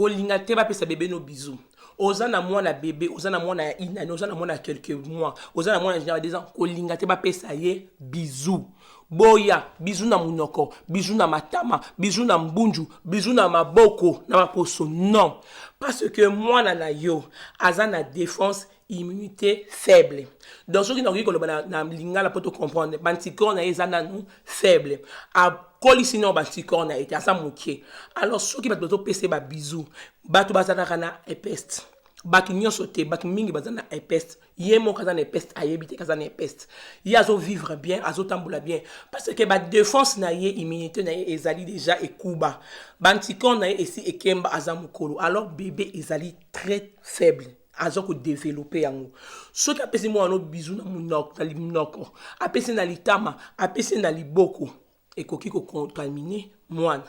Kolinga te bapesa bebe no bisou. Oza na mwana bebe, oza na mwana ya une année, oza na mwana ya quelques mois, oza na mwana ya 2 ans, kolinga te bapesa ye bisou. Boya bisou na monoko, bisou na matama, bisou na mbunju, bisou na maboko, na maposo, non, parce que mwana na yo aza na défense immunité faible. Donc soki nakoki koloba na lingala mpo tocomprendre, baanticorps na ye eza nanu faible, akolisi nano baanticorps na ye te, aza moke. Alors soki bato bazopesa ye babisous, bato bazalaka na herpès, bato nyonso te, bato mingi baza na herpès. Ye moko aza na herpès, ayebi te aza na herpès. Ye azovivre bien, azotambola bien, parce que badéfense na ye, immunité na ye ezali déjà ekuba, baanticorps na ye esi ekemba, aza mokolo. Alors bébé ezali très faible, aza kodévelopper yango. Soki apesi mwana no bisou na monoko, na monoko, apesi na litama, apesi na liboko, ekoki kocontaminer mwana.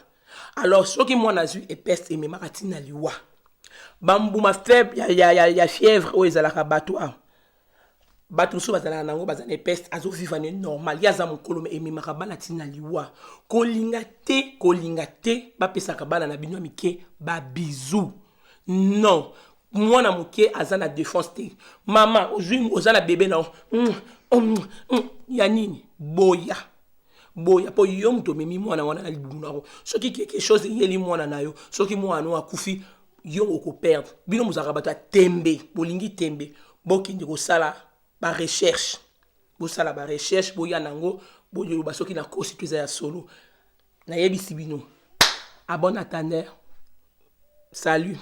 Alors soki mwana azwi herpès, ememaka ntina liwa. Bambuma faible ya fièvre oyo ezalaka, bato awa, bato mosusu bazalaka nango, baza na herpès, azovivre ne normal, ye aza mokolo, me ememaka bana ntina liwa. Kolinga te, kolinga te bapesaka bana na bino ya mike babisous, non. Mwana moke aza na défense te. Mama ozwi, oza na bebe na ya nini, boya, boya, mpo yo moto omemi mwana wana na libumu na yo. Soki quelque chose eyeli mwana na yo, soki mwana no akufi, yo okoperdre. Bino mozalaka bato ya tembe, bolingi tembe. Bokende kosala barecherche, bosala barecherche, boya nango, boyoloba soki nakosi to eza ya solo. Nayebisi bino, à bon entendeur, salut.